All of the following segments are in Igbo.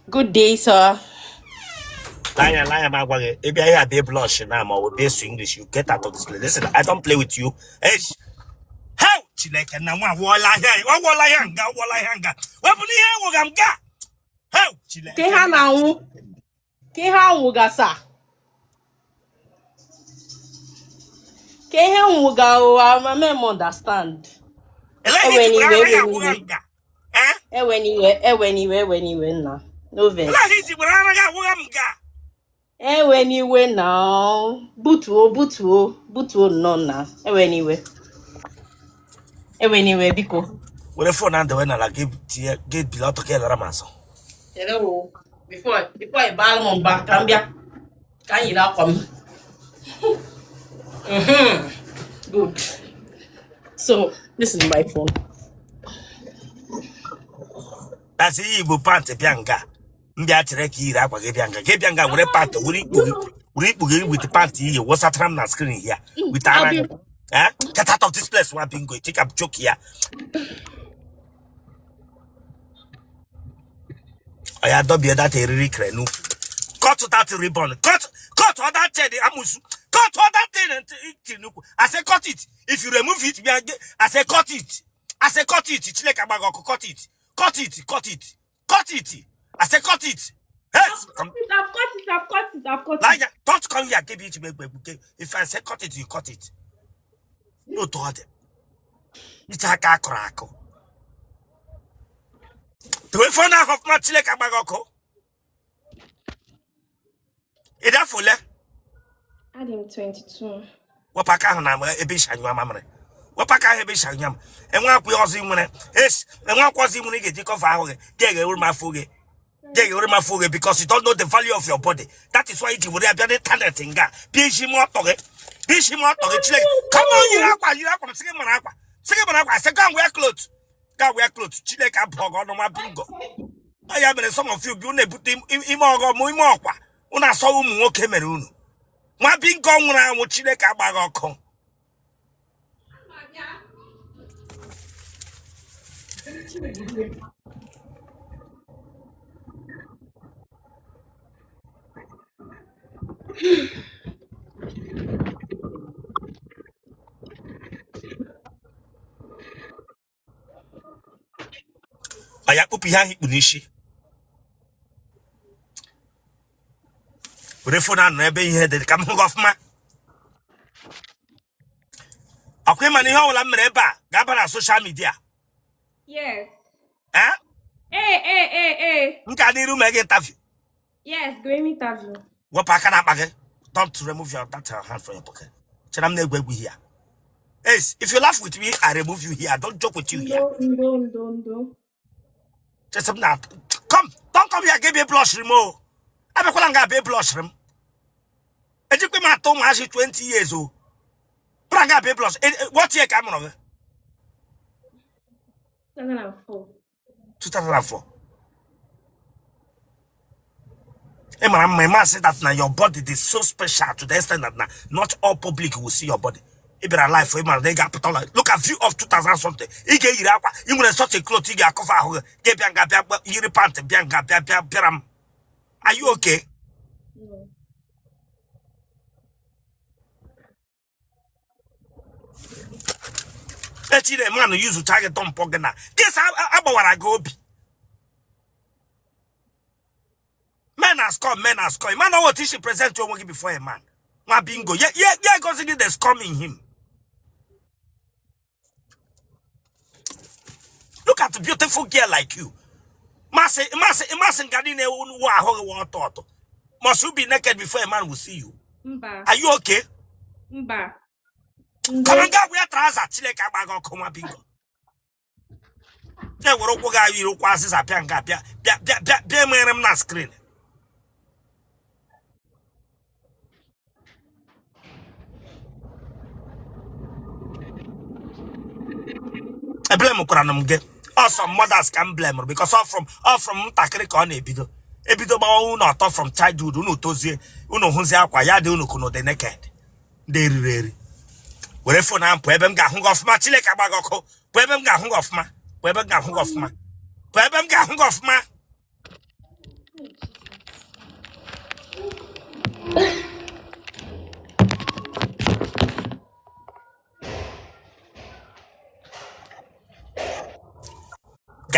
Good day, sir. Lee anya, lee anya, m agwa gị, ị bịa ihe a bịa blush na ma ọ bụ bịa sụ English, you get out of this place. Listen, I don't play with you. Eish. How? Chineke na nwa awụọla ahịa, ọ wụọla ahịa nga, ọ wụọla ahịa nga. Wepụrụ ihe enwụga m ga. How? Chineke. Ka ihe a na-anwụ, ka ihe anwụga sa. Ka ihe nwụga o, ama m understand. Ele ihe Ewe ji were n'iwe, ara ya ewe awụga n'iwe. nga. Eh? Ewe n'iwe, ewe n'iwe, ewe n'iwe nna. No vex. Ele ihe ji were ara ya awụga m nga. Ewe n'iwe na butuo, butuo, butuo nnọọ nna. Ewe n'iwe. Ewe n'iwe biko. Were phone ahụ dewe n'ala gị tinye gị bili ọtọ ka ị lara m azụ. Chere o, before ị baara m mba ka m bịa ka m yiri akwa m. Good. So, this is my phone. That's iyi bụ pant bịa nga. M bịa chere ka i yiri akwa gị bịa nga. Gị bịa nga were pant were ikpu gị were ikpu gị with pant iyi wụsatara m na screen here with ara gị. Eh? Get out of this place, nwa bingo. You think I'm joking here? Oya dọbie that eriri kere n'ukwu. Cut that ribbon. Cut cut all that thing, amusu. Cut all that thing and it n'ukwu. I say cut it. If you remove it, I say cut it. I say cut it. Chineke agba gị ọkụ, cut it. Cut it. Cut it. Cut it. I say cut it. Yes. Come. I've cut it, I've cut it, I've cut it. Lie. Don't come here. Give it. If I say cut it, you cut it. No to ọ dị. Iche aka akụrụ akụ. Tewe phone ahụ ọfụma Chineke agba gị ọkụ. Ị dị afọ ole? Adị m 22. Wepụ aka ahụ na ebe i si anyụ mamịrị. Wepụ aka ahụ ebe i si anyụ m. Enwe akwa ọzọ ị nwere. Es, enwe akwa ọzọ ị nwere ị ga-eji cover ahụ gị. Ga eghewere m afọ gị. Ga eghewere m afọ gị because you don't know the value of your body. That is why i ji were ya bịa n'ịntanetị nga. Bịa isi m ọtọ gị. Bịa isi m ọtọ gị Chineke. Come on, yiri akwa, yiri akwa. M sị gị mara akwa. Sị gị mara akwa. Sị go and wear clothes. Go wear clothes. Chineke abụọ gị ọnụ nwa bingo. Ọ ya mere some of you bi unu ebute ime ọghọm ime ọkwa unu asọ ụmụ nwoke mere unu nwa bingo nwụrụ anwụ Chineke agba gị ọkụ. Oya kpụpụ ihe ahụ i kpu n'isi were phone anọ ebe ihe dị ka m hụ gị ọfụma ọkwa ị ma na ihe ọbụla m mere ebe a ga-aba na social media. Yes. Eh? Ee, ee, ee, ee. M ka n'iru mee gị interview. Yes, go interview. Wepụ aka n'akpa gị. Don't remove your that hand from your pocket. Chere m na-egwu egwu here. Ace, if you laugh with me, I remove you here. I don't joke with you here. Ndo, ndo, ndo, ndo. Just na come, don't come here, give me blush m o. Abịakwala nga abịa blush m. Ejikwa m atụ ụmụazị 20 years o. Bịara nga abịa blush. What year ka a mụrụ gị? 2004. 2004. Ị mara mma, ị masị that na your body is so special to the extent that na not all public will see your body. Ị bịara life ị mara na ị ga-apụta ụlọ look at view of 2000 something ị ga-eyiri akwa ị nwere such a cloth ị ga-acover ahụ gị ga-ebịa nga bịa yiri pant bịa nga bịa bịa bịara m. Are you okay? No. Echi na man yuzucha gị dump gị na kesa agbawara gị obi. Men are scum, men are scum. Man, what she present onwe gị before a man. Nwa bingo. Ye ye ye gosi gị the scum in him. Look at a beautiful girl like you. Masị masị masị nga niile wụ ahụ gị wụ ọtọ ọtọ. Must you be naked before a man will see you? Mba. Are you okay? Mba. Come on, go wear trouser. Chineke agba gị ọkụ nwa bingo. Ya were ụkwụ gị ayiri ụkwụ azịza bịa nga bịa bịa bịa bịa bịa emere m na screen. Eblamekwara m gị ọ some mothers ka m blame because all from ntakịrị ka ọ na-ebido ebido gbawa unu ọtọ from childhood unu tozie unu hụzie akwa ya dị unu kunu dị naked ndị eriri eri were phone ahụ pụọ ebe m ga-ahụ gị ọfụma Chineke agba gị ọkụ pụọ ebe m ga-ahụ gị ọfụma pụọ ebe m ga-ahụ gị ọfụma pụọ ebe m ga-ahụ gị ọfụma.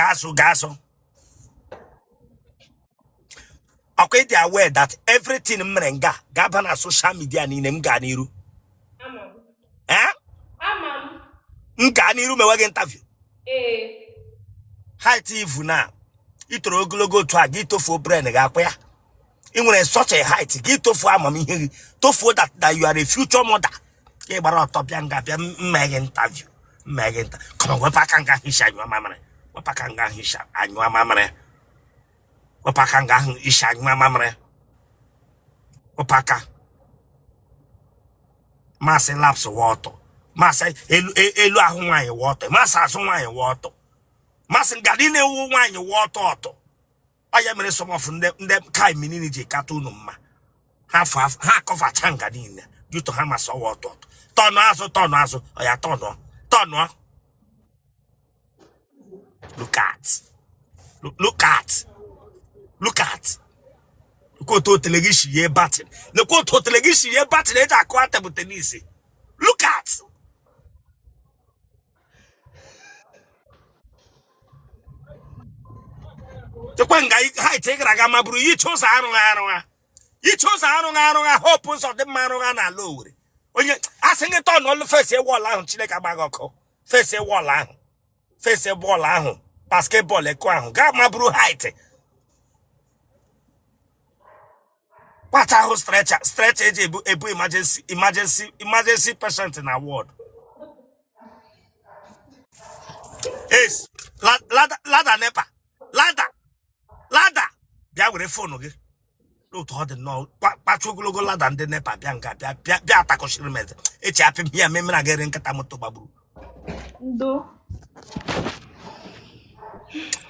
Gaa azụ, gaa azụ. Ọkwa ị dị aware that everything m mere nga ga-aba na social media niile m gaa n'iru? Ama m. Eh? Ama m. M gaa n'iru mewe gị interview? Ee. Height ivu na ị toro ogologo otu a, gị tofuo brain gị akwa ya. Ị nwere such a height, gị tofuo amamihe gị, tofuo that you are a future mother. Ị gbara ọtọ bịa nga bịa mme gị interview, mme gị nta. Come on, wepụ aka nga ahụ isi anyụ mamịrị. Wepụ aka nga ahụ isi anyụ mamịrị. Wepụ aka nga ahụ isi anyụ mamịrị. Wepụ aka. Masị laps wụ ọtọ, masị elu elu ahụ nwaanyị wụ ọtọ, masị azụ nwaanyị wụ ọtọ, masị nga niile wụ nwaanyị wụ ọtọ ọtọ. Ọ ya mere some of ndị kai minini ji kata unu mma. Ha afọ afọ ha akọvacha nga niile due to ha masị ọwa ọtọ ọtọ. Tọnụ azụ, tọnụ azụ, ọ ya tọnụ, tọnụ. Look at, look at, look at. Lekwa otu otele gị si yie batin. Lekwa otu otele gị si yie batin eji akụ table tennis. Look at. Lekwa nga height ị gara aga ma bụrụ yicha ụzọ arụghị arụgha. Yicha ụzọ arụghị arụgha, Hope Uzodimma arụgha n'ala Owerri. Onye asị gị tọnụ ọlụ face wall ahụ, Chineke agbaghị ọkụ. Face wall ahụ. Face bọọlụ ahụ, basketball eko ahụ, gaa ma bụrụ height. Kpacha ahụ stretcher, stretcher eji ebu emergency emergency emergency patient na ward. Es ladder, ladder NEPA, ladder, ladder, bịa were phone gị. Otu ọ dị nnọọ, kpacha ogologo ladder ndị NEPA bịa nga bịa bịa bịa atakọchiri m eze echi apị m ya memere aga ere nkịta moto gbagburu. Ndo.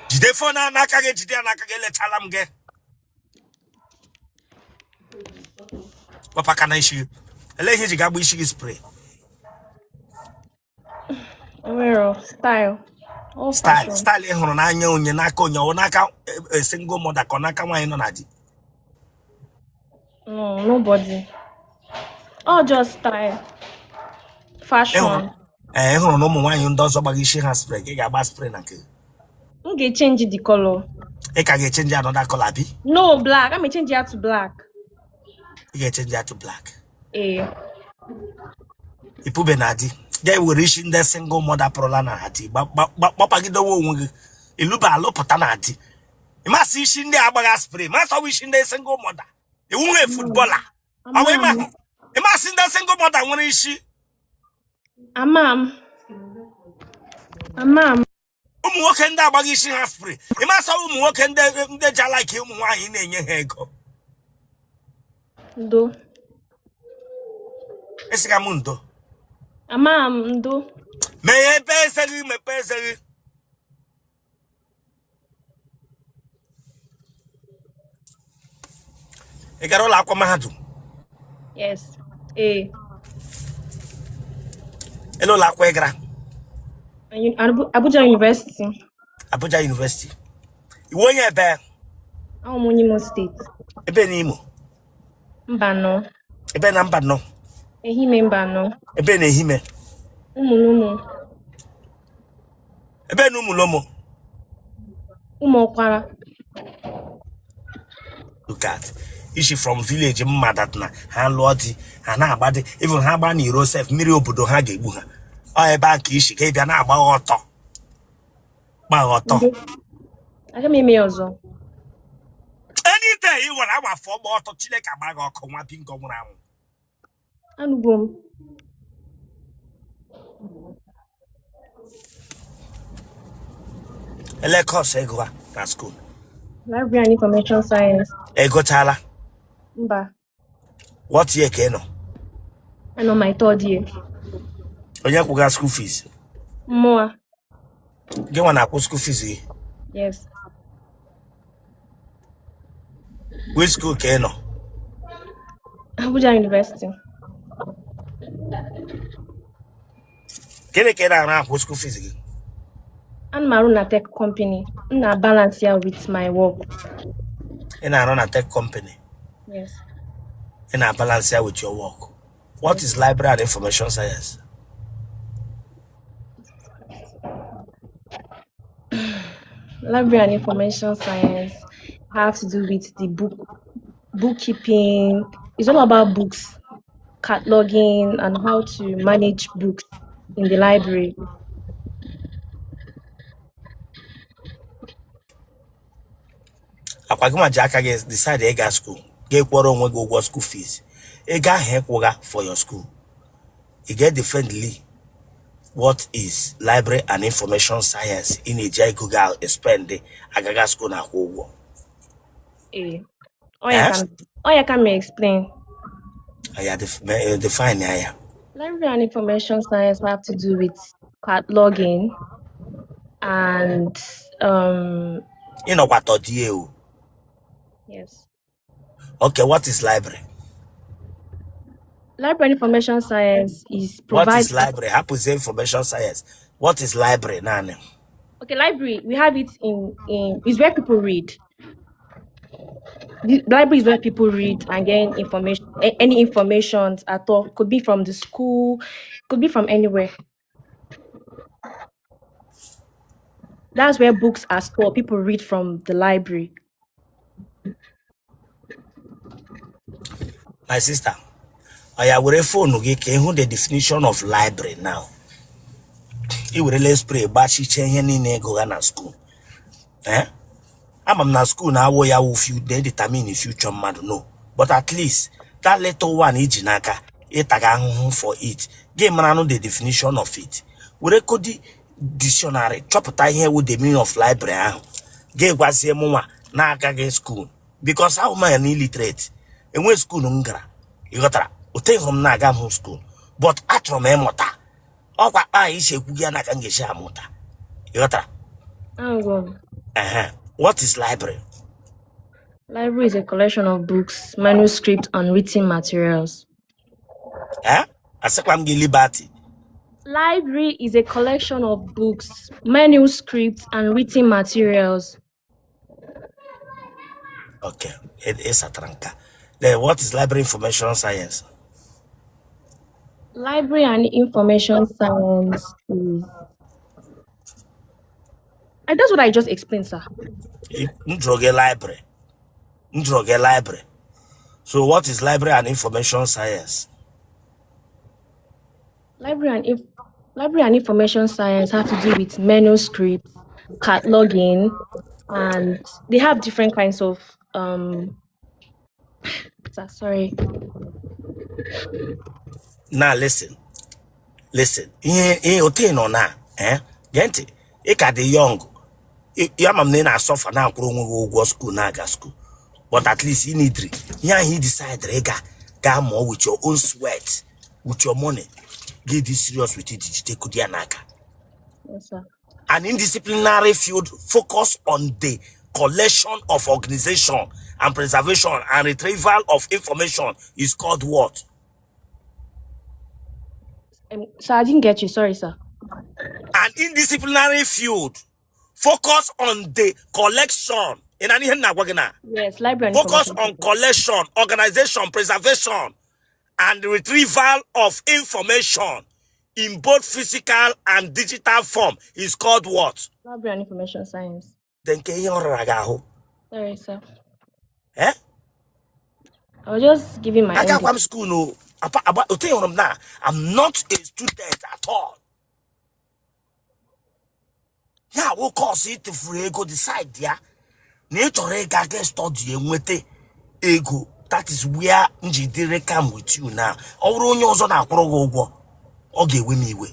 Jide phone a n'aka gị, jide ya n'aka gị, elechala m gị. Wepụ aka na isi gị. Ele ihe iji ga-agba isi gị spray? Enwero style. All style fashion. Style ị hụrụ n'anya onye, n'aka onye, ọ n'aka single mother ka ọ n'aka nwaanyị nọ na di? No, nobody. All just style. Ị hụrụ Fashion. Ee, ị hụrụ na ụmụ nwaanyị ndị ọzọ gbaga isi ha spray, ka ị ga-agba spray na nke gị? M ga-echange the color. Ị ka ga-echange another color bi? No, black. I'm change ya to black. Ị ga-echange ya to black? Ee. Ipube na di ga were isi ndị single mother pụrụla na ha di gbapagidewe onwe gị iluba alụpụta na di. Ịmasị isi ndị agbagha spray, masị ọwụ isi ndị single mother iwu nwe footballer ọ bụ Ama m. ịmasị ndị single mother nwere isi. Ama m. Ama m. Ụmụ nwoke ndị agbaghị isi ha spray, ịmasị ọwụ ụmụ nwoke ndị ji alike ụmụ nwaanyị na-enye ha ego. Ndo. Esiga m ndo. Ama m ndo. Meghe ebe eze gị, mepee eze gị. Ị gara ụlọ akwụkwọ mahadum? Yes. Ee. Ele ụlọ akwụkwọ ị gara? Abuja University. Abuja University. Iwu onye ebe? Awụ m onye Imo State. Ebe n'Imo? Mbano. Ebe na Mbano? Ehime Mbano. Ebe na Ehime? Ụmụnumo. Ebe na Ụmụlomo? Ụmụọkwara. Look at ishi from village mma that na ha lụọ di ha na-agba di, even ha gba n'iro sef, mmiri obodo ha ga-egbu ha. Ọ ebe a ka ishi ka ị bịa na-agba ọtọ, gba ọtọ. Ndo. Aga m eme ya ọzọ. Anytime ị nwere agba afọ gba ọtọ, Chineke agba gị ọkụ, nwa bingo nwụrụ anwụ. Anụgo m. Ele course ị gụa na school? Library and Information Science. Ị gụchala? Mba. What year ka ị nọ? Anọ my third year. Onye kwụga school fees? Mmụọ. Gị nwa na-akwụ school fees gị? Yes. Which school ka ị nọ? Abuja University. Gịnị ka ị na-arụ akwụ school fees gị? Ana m arụ na tech company. M na balance ya with my work. Ị na-arụ na tech company? Yes. Ị na-balance ya with your work. What is library and information science? Library and information science have to do with the bookkeeping. It's all about books, cataloging, and how to manage books in the library. Akwa gị ma ji aka gị decide ịga school, gị kwụọrọ onwe gị ụgwọ school fees, ego ahụ ịkwụga for your school, ị ga-defendli what is library and information science ị na-eji ego gị spend agaga school na-akwụ ụgwọ? Eh. Oh, yeah, Eh? Can me explain. Ya define ya. Library and information science have to do with cataloging and Ị nọkwa tọdie o. Yes. Okay, what is library? Library and information science is What is provide. library? Hapụzie information science. What is library naanị? Okay, library, we have it in is where people read. The library is where people read and gain information, any information at all. Could be from the school, could be from anywhere. That's where books are stored. People read from the library. My sister, ọ ya were phone gị ka ịhụ the definition of library now. I werele spray gbachiche ihe niile ego ha na school. Eh? Ama m na school na-awụ ya wụ few dey determine future mmadụ, no, but at least that little one iji n'aka ịtaga ahụhụ for it, gị mara nụ the definition of it. Were kodi dictionary chọpụta ihe wụ the meaning of library ahụ, gị gwazie m nwa na-agaghị school, because ahụ m ya na illiterate, enwe school m gara, ịghọtara? Ote hụrụ m na-aga m school, but achọrọ m ịmụta ọkwa kpa isi ekwu gị ya n'aka m ga-esi amụta, ịghọtara? Ango. Ehe. What is library? Library is a collection of books, manuscripts, and written materials. Eh, asịkwa m gị liberty. Library is a collection of books, manuscripts, and written materials. Okay, ị satara nka. Then what is library information science? Library and information science is. And that's what I just explained, sir. M jụrụ gị library, m jụrụ gị library. So what is library and information science? Library and information science have to do with manuscripts, cataloging, and they have different kinds of Sir, sorry. Now listen, listen. Ihe ihe otu ị nọ na, eh, gee ntị, ị ka dị young. Ya ma m na ị na-asuffer na-akwụrụ onwe gị ụgwọ school na-aga school, but at least ị nidiri ihe ahụ ị decide ịga gaa mụọ with your own sweat, with your money, gị dị serious with it, jidekudi ya n'aka. Yes, sir. An indisciplinary field focus on the collection of organization and preservation and retrieval of information is called what? Sir, I didn't get you. Sorry, sir. An indisciplinary field focus on the collection. In an ihe m na-agwa gị na Yes, library and focus information on science. Collection, organization, preservation, and retrieval of information in both physical and digital form is called what? Library and information science. Then nke ihe ọ rara gị ahụ? Sorry, sir. Eh? I was just giving my own. Agakwa m school no ote hụrụ m na I'm not a student at all. Ya wụ course ị tụfuru ego, decide ya na ị chọrọ ịga ga study enweta ego. That is where m ji dịrị calm with you now. Ọ bụrụ onye ọzọ na-akwụrụ gị ụgwọ, ọ ga-ewe m iwe.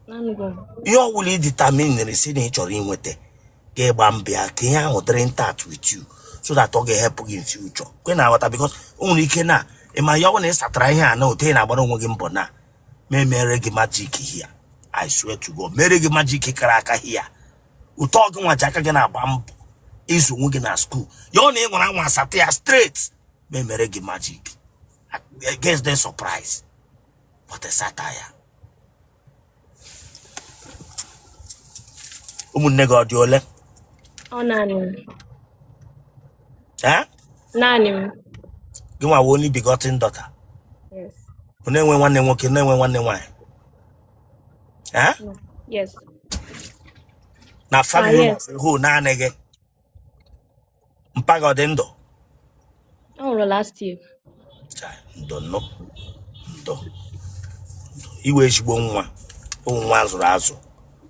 Ango. Ihe ọ bụla ị determine si na ị chọrọ inweta, ga ịgba mbọ ya ka ihe ahụ dịrị intact with you so that ọ ga-ehepụ gị in future, kwe na aghọta? Because o nwere ike na ịma ya ọ bụ na ị satara ihe a na ote ị na-agbara onwe gị mbọ na ma emere gị magic here, I swear to God, mere gị magic kara aka here. Ụtọ gị nwa ji aka gị na-agba mbọ ịzụ onwe gị na school ya ọ na ị nwere anwa asatọ ya straight, ma emere gị magic against the surprise, but sata ya. Ụmụnne gị ọ dị ole? Ọ naanị m. Eh? Naanị m. Gị nwa wụ only begotten daughter? Yes. Ọ na-enwe nwanne nwoke, na-enwe nwanne nwaanyị? Eh? No. Yes. Na Ah, family unu yes. hụ naanị gị. Mpa gị ọ dị ndụ? Ọ nwụrụ last year. Chai, ndo nnụ ndo. Ị wụ ezigbo nwa, ụmụ nwa azụrụ azụ.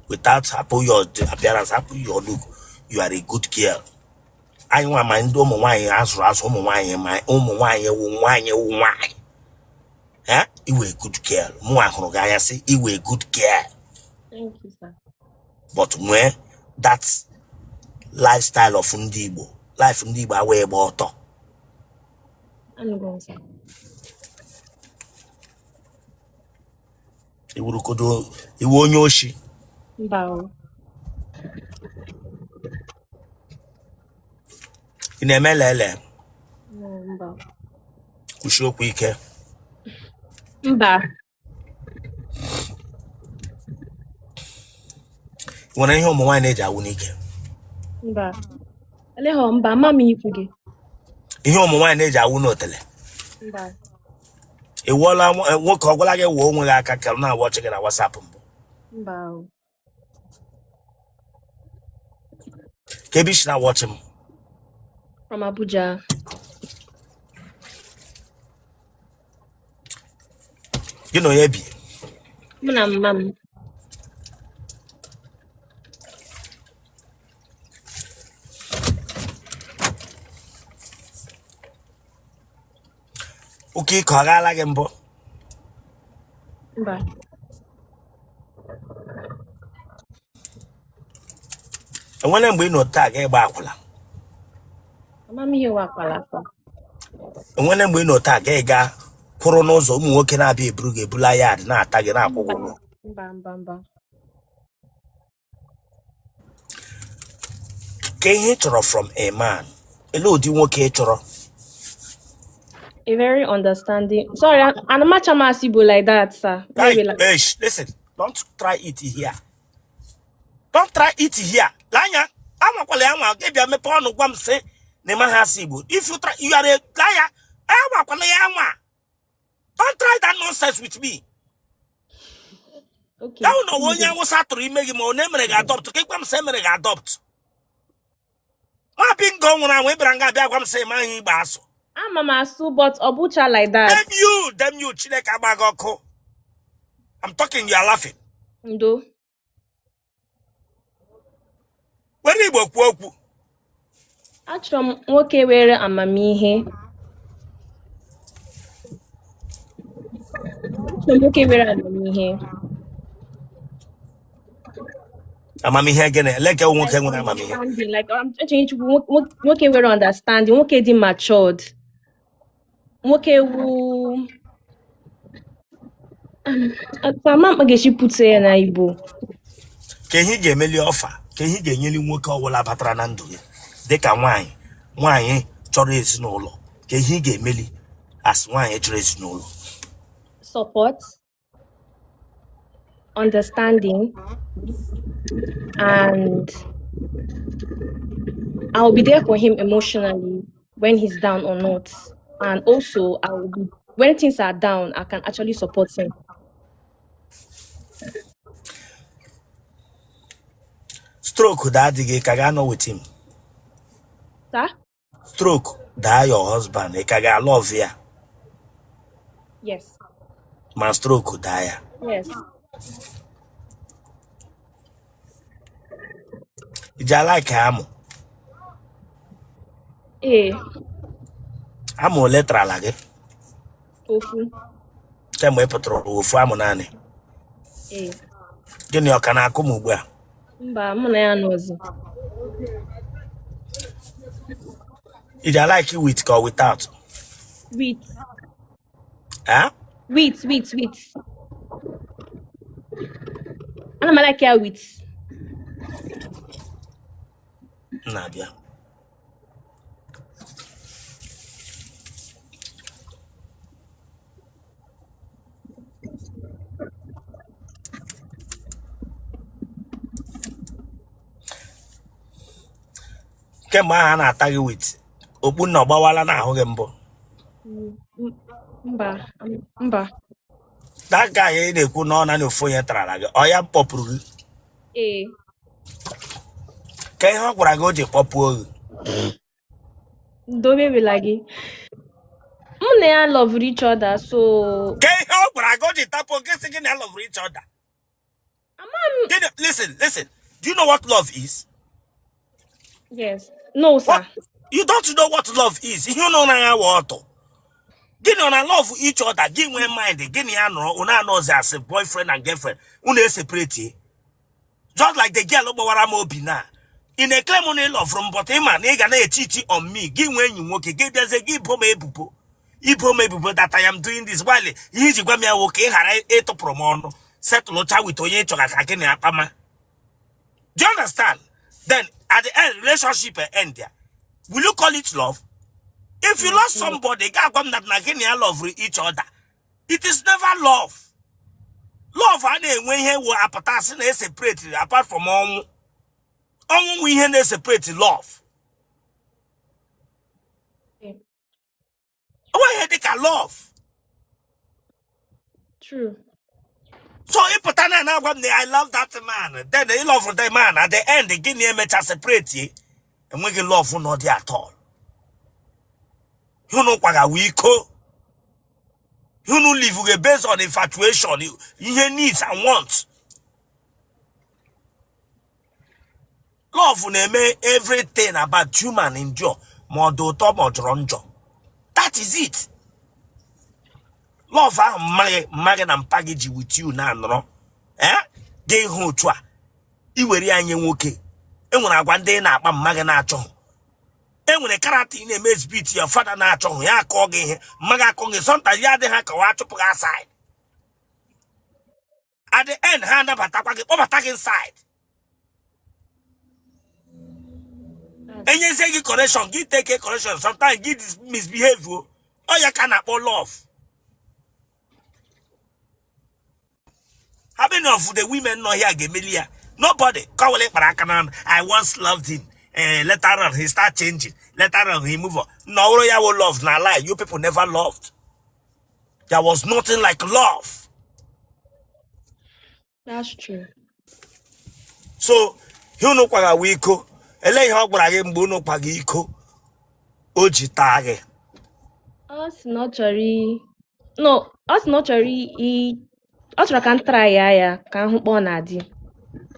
Without hapụ your appearance, hapụ your look, you are a good girl. Anyị nwa ma ndị ụmụ nwaanyị azụrụ azụ, ụmụ nwaanyị ma ụmụ nwaanyị wụ nwaanyị wụ nwaanyị. Eh? Ị wụ a good girl. Mụnwa hụrụ gị anya sị ị wụ a good girl. Thank you, sir. But nwee that lifestyle of ndị Igbo. Life ndị Igbo awụ ịgba ọtọ. Anụgo m, sir. Ị wụrụkodo ị wụ onye oshi. Mba o. Ị na-eme lele. No, mba. Kwusie okwu ike. Mba. Nwere ihe ụmụ nwaanyị na-eji awụ n'ike? Mba. Eleghọ mba, ama m ikwu gị. Ihe ụmụ nwaanyị na-eji awụ n'otele? Mba. Ị wụọla nwoke ọ gwala gị wụọ onwe gị aka ka ọ na-awatch gị na WhatsApp mbụ? Mba o. Ka ebe i si na-awatch m? From Abuja. Gị na onye bi? Mụ na mma m. Oke ike ọ gaala gị mbụ? Mba. Enwere mgbe ị nọ taa ga ịgba akwụla? Ama m ihe wụ akwụla sir. Enwere mgbe ị nọ taa ga ịga kwụrụ n'ụzọ ụmụ nwoke na-abịa eburu gị ebula ya dị na-ata gị na-akwụ gị Mba. ụgwọ? Mba, mba, mba. Ka ihe ị chọrọ from a man, ele ụdị nwoke ị chọrọ? A very understanding. Sorry, ana m asụ Igbo like that, sir. Hey, Maybe like hey, listen, don't try it here. Don't try it here. Lee anya, anwakwala ya anwa gị bịa mepee ọnụ gwa m sị na ị maghị asụ Igbo. If you try, you are a liar. Anwakwala ya anwa. Don't try that nonsense with me. Okay. Ya hụ na ọ wụ onye Awụsa tụrụ ime gị ma ọ na-emere gị adopt ka ị gwa m sị emere gị adopt. Nwa bingo nwụrụ anwụ ị bịara nga abịa gwa m sị ị maghị Igbo asụ. Ama m asụ, but ọ bụcha like that. Damn you, damn you, Chineke agba gị ọkụ. I'm talking, you are laughing. Ndo. Were Igbo kwuo okwu. Achọrọ m nwoke nwere amamihe. Achọrọ m nwoke nwere amamihe. Amamihe gịnị? Ele nke nwoke nwere amamihe? Understanding, like achọrọ ịchụkwu nwoke nwere understanding, nwoke dị matured, nwoke wu ama m ga-esi pụta ya na Igbo. Ka ihe ị ga-emeli offer, ka ihe ị ga-enyeli nwoke ọbụla batara na ndụ gị dịka nwaanyị nwaanyị chọrọ ezinụlọ, ka ihe ị ga-emeli as nwaanyị chọrọ ezinụlọ? Support, understanding, and I'll be there for him emotionally when he's down or not. And also, I will be when things are down, I can actually support him. Stroke daa di gị, ka ga-anọ with him? Sir? Stroke daa your husband, ị ka ga-alove ya? Yes. Ma stroke daa ya? Yes. I ji alike amụ? Ee. Amụ ole tarala gị? Ofu. Kemgbe ị pụtara ofu amụ naanị? Ee. Gịnị ọ ka na-akụ m ugbu a? Mba, mụ na ya anọzi. I ji alike with ka without? With. Eh? With, with, with. Ana m alike ya with. M na-abịa. Kemgbe ahụ a na-ata gị with, okpu nna ọ gbawala n'ahụ gị mbụ? Mba, mba. That guy ị na-ekwu na ọ naanị ofu onye tarala gị, ọ ya kpọpụrụ gị? Ee. Ka ihe ọ gwara gị o ji kpọpụo gị? Dobe ewela gị. Mụ na ya loved each other, so Ka ihe ọ gwara gị o ji tapụ gị, sị gị na ya loved each other? Ama m. Gịnị? Listen, listen, do you know what love is? Yes. No, What? sir. You don't know what love is? Ihe unu na ya wa ọtọ. Gịnị ọ na love each other? Gị nwee mind gịnị ya nọrọ unu anọzi as boyfriend and girlfriend, unu eseparate, just like the girl gbawara m obi na ị na-eclaim na ị loverụ m, but ị ma na ị ga na-echeat on me. Gị nwee enyi nwoke, gị bịazie gị bo m ebubo, ibo m ebubo that I am doing this, while ihe iji gwa m ya wụ ka ị ghara ịtụpụrụ m ọnụ, settlecha with onye ị chọga ka gị na akpama. Do you understand? Then at the end, relationship end there. Will you call it love? If you love somebody, ga-agwa m that na gị na ya love each other. It is never love. Love a na-enwe ihe wụ apụta sị na eseparate, apart from ọnwụ. Ọnwụ nwe ihe na-eseparate love. Onwe ihe dịka love. True. So ịpụta na na-agwa m na I love that man, then ị love the man, at the end gị na emecha separate, enweghị love nọ dị at all. Unu kwagawa iko, unu live gị based on infatuation, ihe needs and wants. Love na-eme everything about human endure, ma ọ dị ụtọ ma ọ jọrọ njọ. That is it. Love ahụ mma gị na mpa gị ji with you na-anọrọ, eh, gị hụ otu a iwere ya nye nwoke. Enwere agwa ndị ị na-akpa mma gị na-achọghị, enwere character ị na-eme exhibit ya father na-achọghị, ya akọ gị ihe, mma gị akọ gị. Sometimes ya adịghị ka wa achụpụ gị aside. At the end, ha anabatakwa gị, kpọbata gị inside, enyezie gị correction, gị take correction. Sometimes gị misbehave o. Ọ ya ka a na-akpọ love? How many of the women nọ here ga-emeli ya? Nobody. Ka wele kpara aka na I once loved him, later on he start changing, later on he move on. Na ọwụrụ ya wụ love na lie. You people never loved. There was nothing like love. That's true. So ihe unu kwagawa iko, ele ihe ọ gwara gị mgbe unu kwaga iko o ji taa gị? Ọ sị na ọ chọrọ no, ọ sị na ọ chọrọ ọ chọrọ ka m try ya ya ka m hụ kpa ọ na-adị.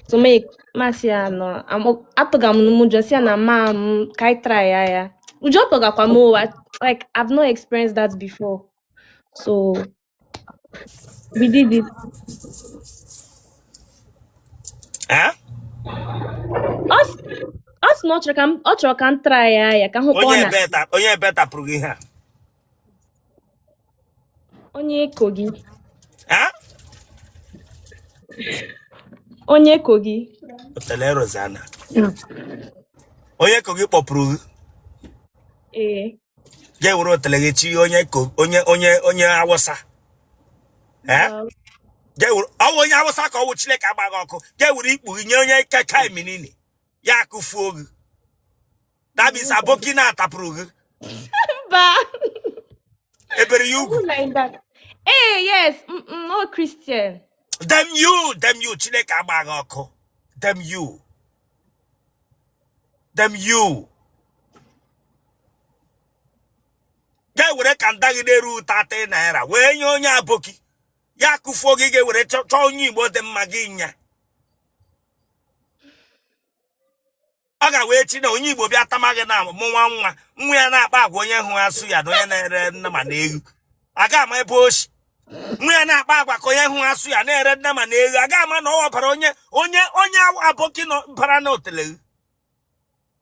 So me masị ya nọ atụga m n'ụjọ, sị ya na ma m ka anyị try ya ya. Ụjọ tụgakwa m o, like I've not experienced that before. So we did it. Eh? Ọ sị na ọ chọrọ ka m try ya ya ka m hụ kpa ọ Onye na ebe ta, onye ebe tapụrụ gị ihe a? Onye Kogi. Eh? Onye Kogi. Otele Rosanna. Onye Kogi kpọpụrụ gị? Ee. Ga ewere otele gị chi onye onye Awụsa? Eh? Mba. Ga ewere ọwụ onye Awụsa ka ọwụ Chineke agbaghị ọkụ, ga ewere ikpu gị nye onye keka eminini ya akụfuo gị. That means aboki na-atapụrụ gị. Mba. Ebere ya ugwu? Like that. Hey, yes. No Christian. Damn you, damn you. Chineke agbaghị ọkụ. Damn you, damn you. Ga-ewere kanda gị na-eru 30 naira wee nye onye aboki ya akụfuo gị. Ga-ewere chọọ onye Igbo dị mma gị nya. Ọ ga-wee chi na onye Igbo bịa tama gị na mụ nwa nwa nwa ya na-akpa agwa onye hụ asụ ya na onye na-ere nnama na ewu aga ama ebe oshi. Nwa ya na-akpa agwa ka onye hụ asụ ya na-ere nnama na ewu aga ama na ọ bara onye aboki nọ bara na otele.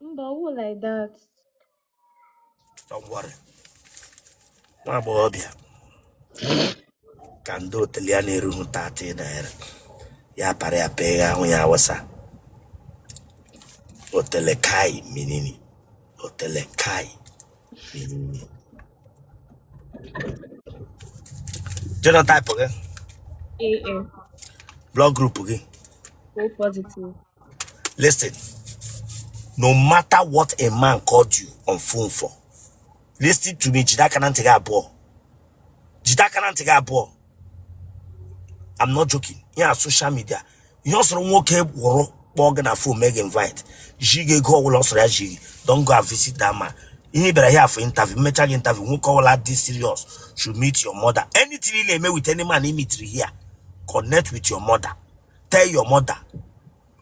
Mba, who like that? Don't worry. Nwa agbọghọbịa ka ndị otele ya na-erughị 30 naira ya para ya pee ahụ ya awụsa otele kai minini, otele kai minini. Genotype gị? AA. Blood group gị? O positive. Listen, no matter what a man called you on phone for, listen to me. Jide aka na ntị gị abụọ, jide aka na ntị gị abụọ. I'm not joking. Ihe a social media, ihe ọ sọrọ nwoke wụrụ. Kpọọ gị na phone, mee gị invite, ji gị ego ọbụla ọ sọrọ ya ji gị, don't go and visit that man. Ihe ị bịara here for interview, mmecha gị interview. Nwoke ọbụla dị serious should meet your mother. Anything ị na-eme with any man ị meetiri here, connect with your mother, tell your mother.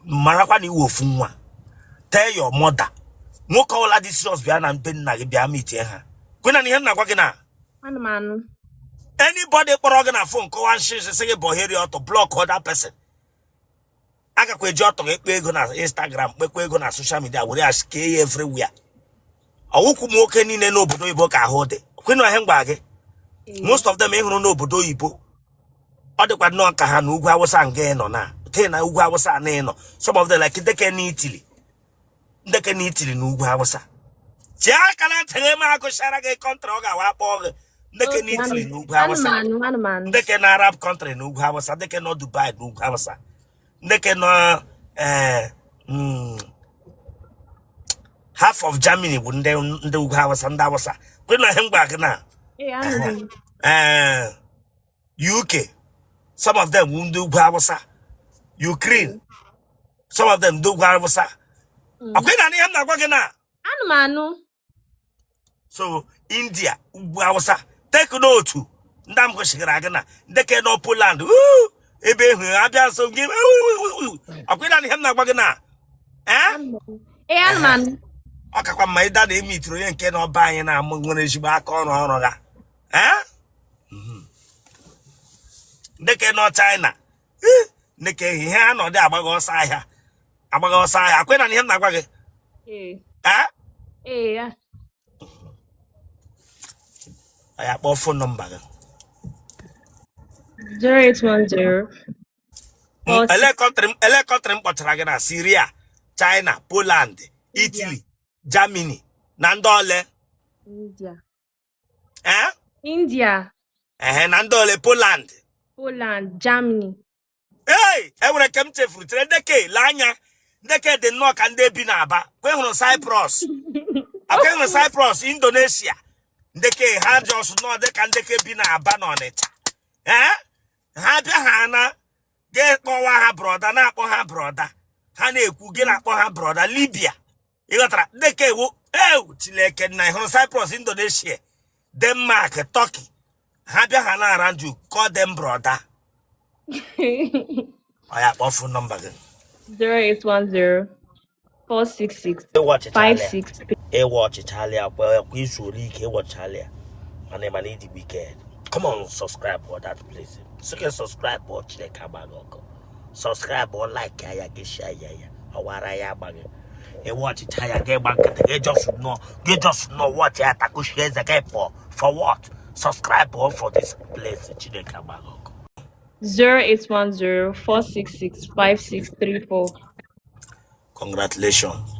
Marakwa na iwe ofu nwa. Tell your mother. Nwoke ọbụla dị serious bịa na be nna gị, bịa meetie ha. Kwena na ihe m na-agwa gị na Ana m anụ. Anybody kpọrọ gị na phone kọwa nshị sị gị bọheri ọtọ, block other person. Agakwa eji ọtọ gị kpee ego na Instagram, kpekwa ego na social media, were ya kee ya everywhere. Ọwụkwụ m nwoke niile n'obodo oyibo ka ahụ dị. Kwena ihe m gwa gị? Ee. Most of them ị hụrụ n'obodo oyibo, ọ dịkwa nnọọ ka ha na ugwu awụsa nga ị nọ na tee na ugwu awụsa na ị nọ. Some of them like ndeke na Italy, ndeke na Italy na ugwu awụsa. Chie aka na ntị gị ma agụchara gị country ọ ga-awa akpọ gị. Ndeke na Okay, Italy na ugwu anụ m awụsa, anụ, anụ m anụ. ndeke na Arab country na ugwu awụsa, ndeke nọ Dubai na ugwu awụsa, ndeke nọ half of Germany bụ ndị ugwu awụsa, ndị awụsa. Kwe na ihe m gwa gị na Ee, anụgo m. UK, some of them bụ ndị ugwu awụsa. Ukraine, some of them ndị ugwu awụsa. Ọkwa ị na ihe m na-agwa gị na Anụ m anụ. So India, ugwu awụsa. Take note, ndị am gosigara gị na ndeke nọ Poland, ebe ehu abịa nso gị. Ọkwa ị na ihe m na-agwa gị na Anụ m. Ee, anụ m anụ. Ọ kakwa mma ịda na emitiri onye nke na ọba anyị na-amụ nwere ezigbo aka ọrụ ọrụ ha. Ee, ndeke nọ China, ndeke ihe ha nọ dị agbaghị ọsọ ahịa, agbaghị ọsọ ahịa. Akwe na ihe m na-agwa gị? Ee. Ee. Ee ya. Ya kpọọ phone number gị. 0810 46 Ele country, ele country m kpọchara gị na Syria, China, Poland, India. Italy, Germany na ndị ole? India. Ee. India. Ehe, na ndị ole? Poland. Poland, Germany. Ei, enwere nke m chefuru. Chere, ndeke lee anya, ndeke dị nnọọ ka ndị bi n'Aba. Kwe hụrụ Cyprus, akwe hụrụ Cyprus, Indonesia. Ndeke ha just nnọọ dị ka ndeke bi n'Aba na Ọnịcha. Ee, ha bịa ha na gị kpọwa ha brother, na-akpọ ha brother, ha na-ekwu gị na-akpọ ha brother. Libya, ịghọtara? Ndeke ewu ewu Chineke nna. Ị hụrụ Cyprus, Indonesia, Denmark, Turkey, ha bịa ha na around you, call them brother. Ọ ya, kpọọ phone number gị. 0810 466 Ịwọchichala ya. 563. Ịwọchichala ya kwa kwa izu ole ike ịwọchichala ya, mana ịdị wicked. Come on, subscribe for that place. Sị subscribe ọ, Chineke agbaghị ọkụ. Subscribe ọ, like ya, gị share ya, ya ọwara ya agbaghị. Ịwọchicha ya, gị gba nkịtị, gị just nọ, gị just nọ watch ya, takushie eze gị pụọ. For what? Subscribe ọ for this place. Chineke agbaghị ọkụ. 0810 466 5634. Congratulations.